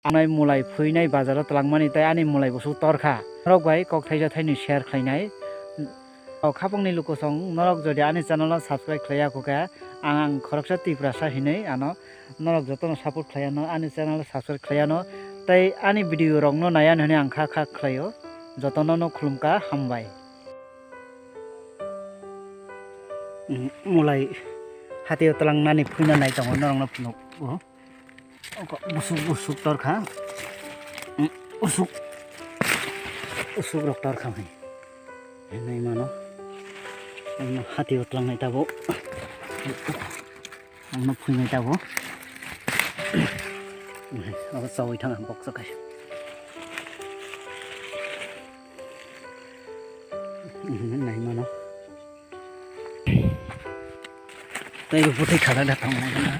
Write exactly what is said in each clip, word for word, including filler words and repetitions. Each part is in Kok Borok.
Anai mulai phuinai bazaro twlangmani tei ani mulai busuk torkha. Norok bai kok thaisa thaini share khlainai. O khapangni lukusong norok jodi ani channel o subscribe khlaiya kukha, ang, ang khoroksa Tiprasa hinwi ano norok jotono support khlaiano, ani channel o subscribe khlaiano tei ani video rokno naiya hinwi ang kha kha khlaio. Jotono no khulumkha, hambai. Mulai hatio twlangnani phuina nai tongo norokno phunuk o. Oko busuk busuk torkha. Usuk usuk rok torkha hai. Hinwi mano. Ano hatio tlangnai tabuk. Ano phuinai tabuk. Abo chawi thang bok chakai. Nai mano. Tei bo bwtwi khaka da tong nai na.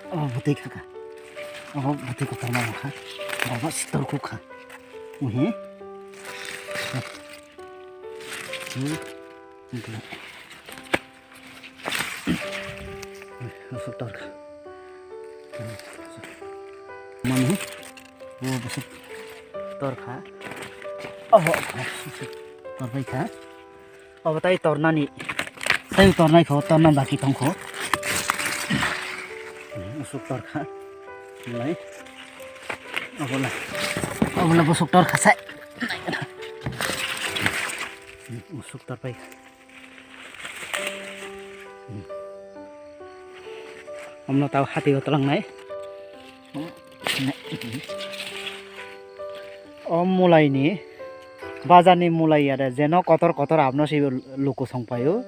Abo bwtwi khaka. Abo bwtwi kotor ma kha. Abo sitor kuk kha. Uhi. Hmm. Busuk torkha. Manu, o busuk torkha. Obo, torbai kha. Obo tai tornani. Tai tornai kho, torna baki tongkho. Busuk torkha. Lai. Obola. Obola busuk torkha sai. Busuk torbai kha. Omno tao hati o twlangnai. O mulaini, bazarni mulai ya de, jeno kotor kotor abno se luku songpaio.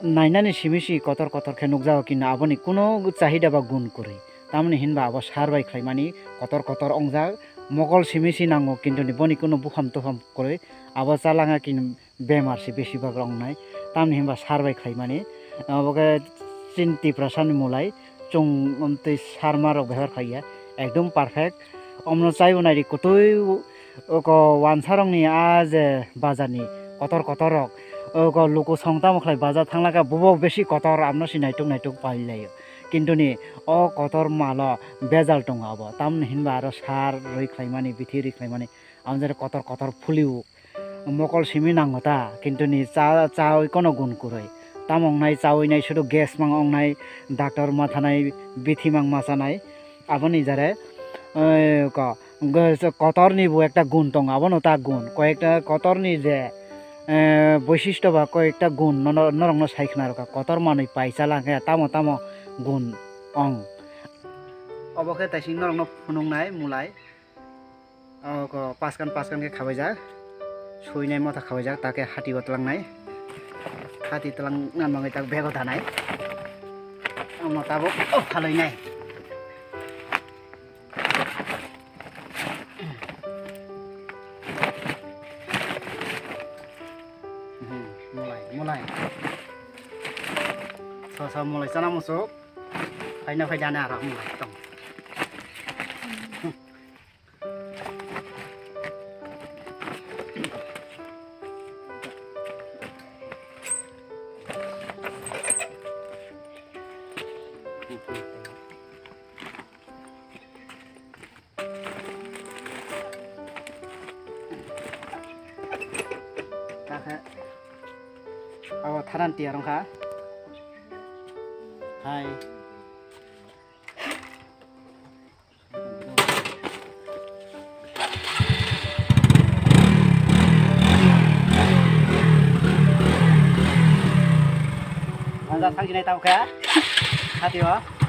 Nainani simi si kotor kotor khe nukjago, kintu aboni kuno chahida ba gun kwrwi. Tamoni hinba abo sar bai khlaimani kotor kotor ongjak. Mokol simi si nango, kintu ni boni kuno bukham tukham kwrwi. Abo chalanga kintu bemar se besibak rok wngnai, tamni hinba sar bai khlaimani. Obo khe chini Tiprasani mulai, chwng tei sarma rok bebhar khaiya, ekdom perfect. Omno chaibo naidi kwtwi, oko wansarokni a je bazarni kotor kotor rok, oko luku song tamo khlai bazar thangla khe bobo besi kotor, amno se naituk naituk pailaio. Kintu ni o kotor malo bejal tongo abo, tamni hinba aro sar rwi khlaimani, bithi rwi khlaimani, amjare kotor kotor phulio. Mokol simi nango ta, kintu ni cha, chawi kono gun kwrwi. Tamo wngnai chawi nai sudu gas mang wngnai, doctor ma thanai, bithi mang ma chanai. Aboni jare, eh, ko, kotor ni bo ekta gun tongo, abono ta gun. Koyekta kotor ni je, eh, boisisto ba koyekta gun nono, norokno sai khna rwkha. Kotor manwi pai chala khe tamo tamo gun ong. Obo khe taising norokno phunuknai mulai. Oko paskan paskan khe khabaijak, suinai motha khabaijak, ta khe hati o twlangnai. Hati twlang nang bagwi tak bego danai. Omo tabuk o phalainai. Hmm, mulai, mulai. So, so, mulai chana musuk. Phaina phai dana aro mulai tong. Kakhe abo tharan tiyar wngkha. Hai. Manja thangsinai tabukhe. Hatio.